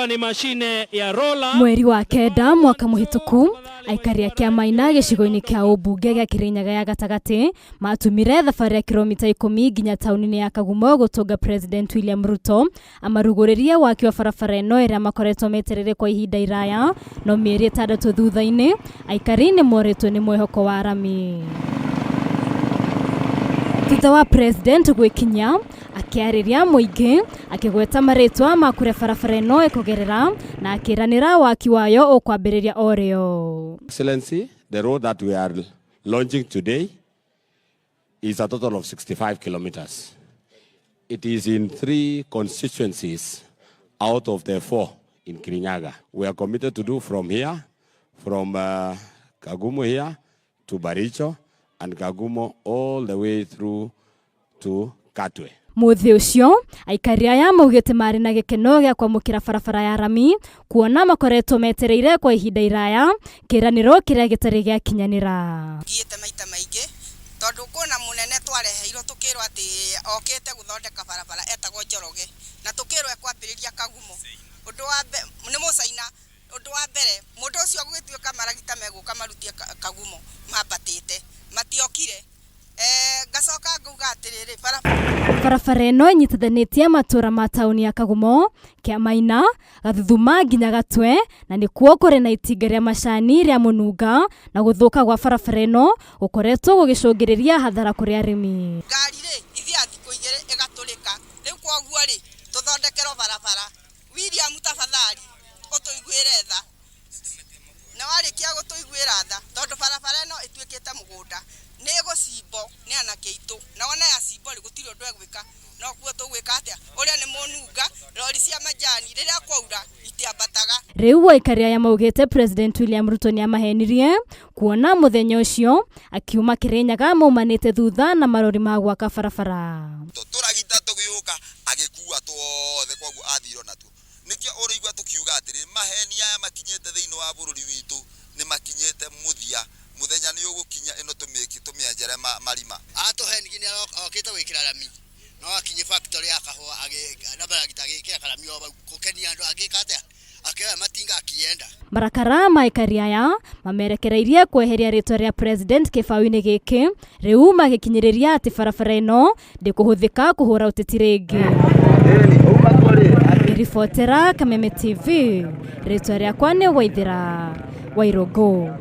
Ni mashine ya rola. Mweri wa kenda mwaka mũhĩtũku, aikari a Kĩamaina gĩcigo-inĩ kĩa ũmbunge gĩa Kĩrĩnyaga ya gatagatĩ matumire thabarĩ ya kiromita ikũmi nginya taũni-inĩ ya Kagumo gũtũnga President William Ruto amarugũrĩrie waki wa barabara ĩno ĩrĩa makoretwo metereire kwa ihinda iraya, no mĩeri ĩtandatũ thutha-inĩ aikari nĩ morĩtwo nĩ mwĩhoko wa rami. Thutha wa President gwĩkinyia, akĩarĩria mũingĩ akĩgweta marĩtwa ma kũrĩa barabara ĩno ĩkũgerera na akĩranĩra waki wayo ũkwambĩrĩria o rĩo. Excellency, the road that we are launching today is a total of 65 kilometers. It is in three constituencies out of the four in Kirinyaga. We are committed to do from here, from Kagumo here to Baricho, and Kagumo all the way through to Katwe. Mũthĩ ũcio aikari aya maugĩte marĩ na gĩkeno gĩa kwamũkĩra barabara ya rami kuona makoretwo metereire kwa ihinda iraya kĩranĩro kĩrĩa gĩtarĩ gĩakinyanĩra. Ngiĩte maita maingĩ tondũ kwĩna mũnene twareheirwo tũkĩrwo atĩ okĩte gũthondeka barabara etagwo Njoroge, na tũkĩrwo ekwambĩrĩria Kagumo. Ũndũ wa nĩ Mũcaina. Ũndũ wa mbere, mũndũ ũcio gũgĩtuĩka maragita megũka marutie Kagumo mambatĩte, matiokire. Ngacoka ngauga atĩrĩrĩ, barabara Barabara ĩno ĩnyitithanĩtie matũra ma taũni ya Kagumo, Kĩamaina, Gathuthuma nginya Gatwe, na nĩkuo kũrĩ na itinga rĩa macani rĩa mũnunga, na gũthũka gwa barabara ĩno gũkoretwo gũgĩcũngĩrĩria hathara kũrĩ arĩmi. Ngari rĩ ithiaga thikũ igĩrĩ ĩgatũrĩka, rĩu kwoguo rĩ tũthondekerwo barabara. William, tafadhali ũtũiguĩre tha, na warĩkia gũtũiguĩra tha, tondũ barabara ĩno ĩtuĩkĩte mũgũnda, nĩ ĩgũcimbwo nĩ anake aitũ, na wona yacimbo rĩ, gũtirĩ ũndũ egwĩka. No kuo tũgwĩka atĩa? Ũrĩa nĩ mũnunga, rori cia majani rĩrĩa kwaura itiambataga. Rĩu aikari aya maugĩte President William Ruto nĩ amahenirie kuona mũthenya ũcio akiuma Kĩrĩnyaga maumanĩte thutha na marori ma gwaka barabara. Tũragita tũgĩũka agĩkua tuothe, koguo athire onatuo. Nĩkĩo ũrĩigua tũkiuga atĩrĩ, maheni aya makinyĩte thĩinĩ wa bũrũri witũ nĩ makinyĩte mũthia. Mũthenya nĩ ũgũkinya ĩno tũmĩenjere marima. Atũhenirie nĩ okĩte gwĩkĩra rami, no akinye factory ya kahũa na maragita agĩkĩra karami o hau gũkenia andũ, agĩka atĩa, akĩoya matinga akienda. Marakara ma aikari aya mamerekereirie kweheria rĩtwa rĩa President kĩbaũ-inĩ gĩkĩ, rĩu magĩkinyĩrĩria atĩ barabara ĩno ndĩkũhũthĩka kũhũra ũteti rĩngĩ. Ngĩribotera Kameme TV, rĩtwa rĩakwa nĩ Waithĩra Wairũngũ.